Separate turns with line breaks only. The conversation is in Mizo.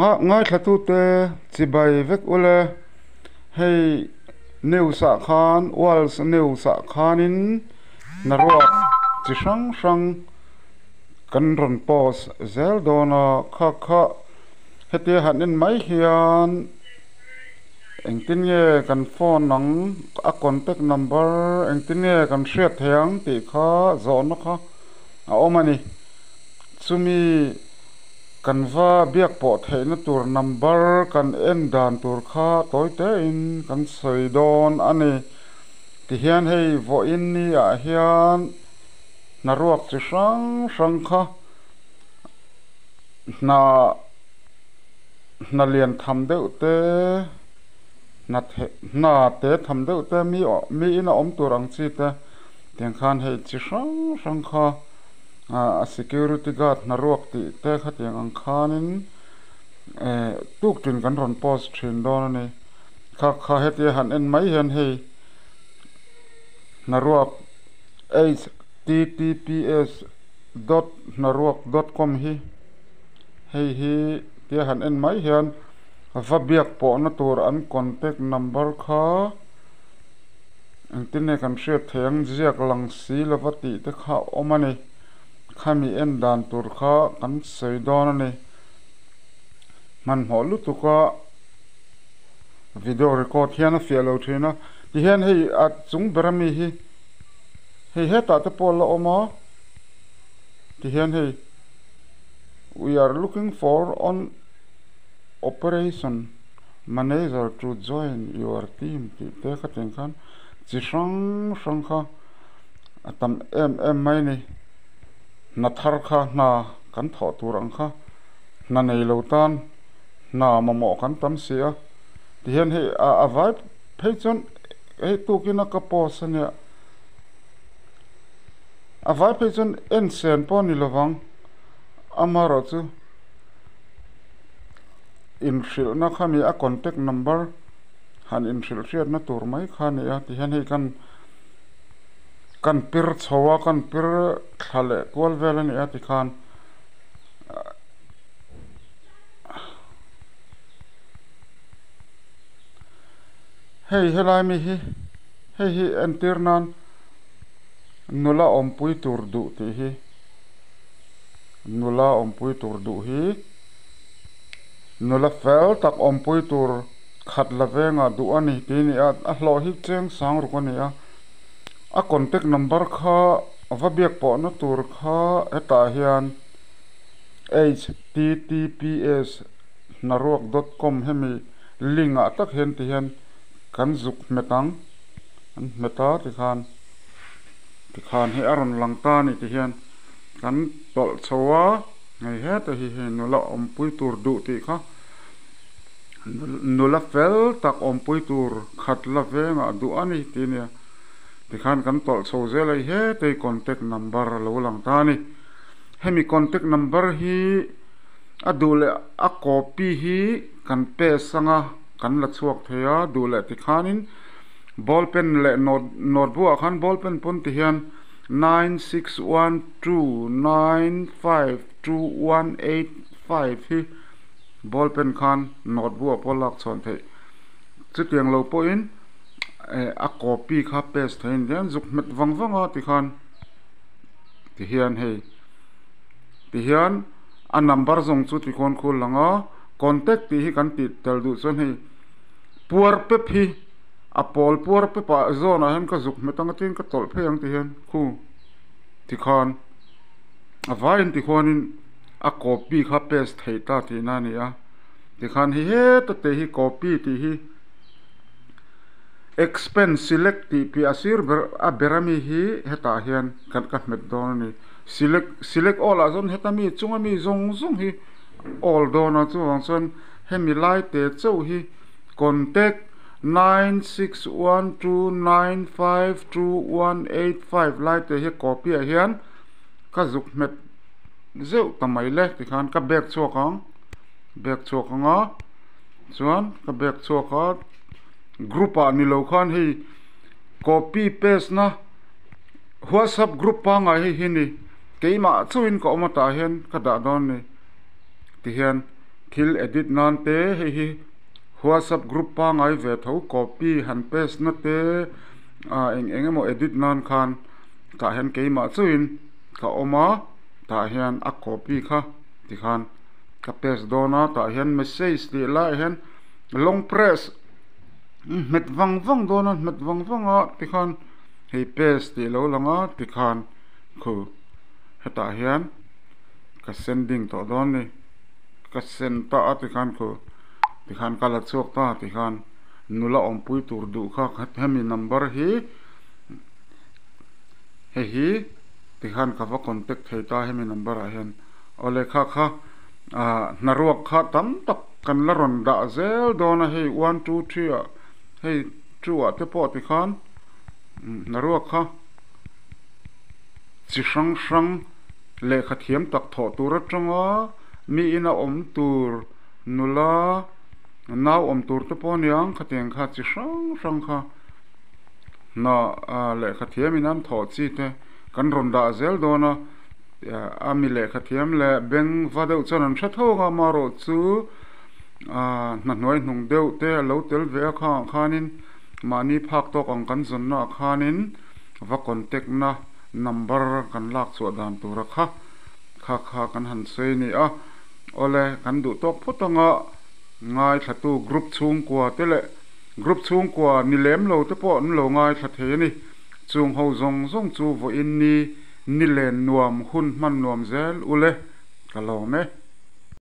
Ngaithlatute chibai vek ule hei news ah khan world news ah khanin hnaruak chi hrang hrang kan rawn post zel dawn a kha kha hetia han en mai hian engtin nge kan phone ang a contact number engtin nge kan hriat thei ang tih kha zawhna kha a awm a ni chumi. Kan va biak pawh theihna tur number kan en dan tur kha tawi tein kan sawi dawn a ni. Tihian hei vawiin ni ah hian hnaruak chi hrang hrang kha hna hna lian tham deuh te hna hna te tham deuh te mi miin a awm tur ang chi te tiang khan hei chi hrang hrang kha. a security guard hnaruak tih te khatiang ang khanin eh tuk tin kan rawn post thin dawn a ni kha kha hetia han en mai hian hei hnaruak https dot hnaruak dot com hi hei hi tia han en mai hian va biak pawhna tur an contact number kha. Engtin nge kan hriat theih ang ziak lang si lova tih te kha a awm a ni. Khami en dan tur kha kan sawi dawn a ni. Hmanhmawh lutuk a video record hian a fiah lo thin a. Tihian hei a chung ber ami hi hei hetah te pawh a la awm a. Tihian hei we are looking for on operation. Manager to join your team tih te kha tiang khan chi hrang hrang kha a tam em em mai a ni. Hna thar kha hna kan thawh tur ang kha hna nei lo tan hna mamawh kan tam si a tihian hei a vai phei chuan hei tukin a ka post a nia a vai phei chuan en sen pawh a ni lovang amaherawhchu. Inhrilhna kha mi a contact number han inhrilh hriatna tur mai kha a ni a tihian hei kan kan pir chho a kan pir thla leh kual vel a ni a tikhan hei helai mi hi hei hi entir nan nula awmpui tur duh tih hi nula awmpui tur duh hi. Nula fel tak awmpui tur khat la vengah duh a ni tih a ni a, a hlawh hi cheng sang ruk a ni a, a contact number kha va biak pawhna tur kha hetah hian https hnaruak dot com hemi link ah tak hian ti hian kan zuk hmet ang an hmet a tikhan tikhan hei a rawn lang ta a ni ti hian kan tawlh chho a. Hei heta hi hei nula awmpui tur duh tih kha nula fel tak awmpui tur khat la vengah duh a ni tih a nia tikhan kan tawlh chho zel a heta hi contact number a lo lang ta a ni hemi contact number hi a duh leh a copy hi kan paste anga kan la chhuak thei a duh leh tikhanin ball pen leh note notebook ah khan ball pen pawn ti hian. Nine six one two nine five two one eight five hi ball pen khan note bu ah pawh lak chhuan theih chutiang lo pawhin eh a copy kha paste theih a ni hian zuk hmet vang vang a tikhan tihian hei tihian a number zawng chu tikhawn khul lang a contact tih hi kan tih tel duh chuan hei puar pep hi. A pawl puar pep ah zawn ah hian ka zuk hmet ang a tin ka tawlh phei ang ti hian khu tikhan a vaiin tikhuanin a copy kha paste theih ta tihna a ni a tikhan hei heta te hi copy tih hi expand select tih piah a sir ber a ber ami hi hetah hian kan ka hmet dawn a ni select select all ah chuan heta mi chunga mi zawng zawng hi all dawn a chuvang chuan hemi lai te chauh hi. Contact nine six one two nine five two one eight five lai te hi copy ah hian ka zuk hmet zeuh ta mai le tikhan ka bag chhuak ang bag chhuak ang a chuan ka bag chhuak a group ah ni lo khan hei copy paste na whatsapp group pangngai hei hi ni keimah chauhin ka awm atah hian ka dah dawn a ni tihian. Thil edit nan te hei hi whatsapp group pangai ve tho copy han paste na te ah eng eng emaw edit nan khan tah hian keimah chauhin ka awm a tah hian a copy kha tikhan ka paste dawn a tah hian message tih laiah hian long press hmet vang vang dawn a hmet vang vang a tikhan hei paste tih a lo lang a tikhan khu hetah hian ka sending tawh dawn a ni ka send ta a tikhan khu tikhan ka la chhuak ta tikhan nula awmpui tur duh kha hemi number hi hei hi tikhan ka va contact thei ta hemi number ah hian awle kha kha ah hnaruak kha tam tak kan la rawn dah zel dawn a hei one two three ah hei two ah te pawh tikhan hnaruak kha chi hrang hrang lehkha thiam tak thawh tur atanga mi ina awm tur nula nau awm tur te pawh a niang khatiang kha chi hrang hrang kha hna ah lehkha thiam in an thawh chi te kan rawn dah zel dawn a a mi lehkha thiam leh beng va deuh chuan an hre tho ang a amaherawh chu ah hna hnuai hnung deuh te a lo tel ve a khangah khanin mahni phak tawk ang kan zawnna ah khanin va contact na number kan lak chhuah dan tura kha kha kha kan han sawi a ni a awle kan duh tawk phawt anga ngaithlatu group chhungkua te leh group chhungkua ni lem lo te pawh an lo ngaithla thei a ni chung ho zawng zawng chu vawiin ni ni len nuam hun hman nuam zel ule ka lawm e.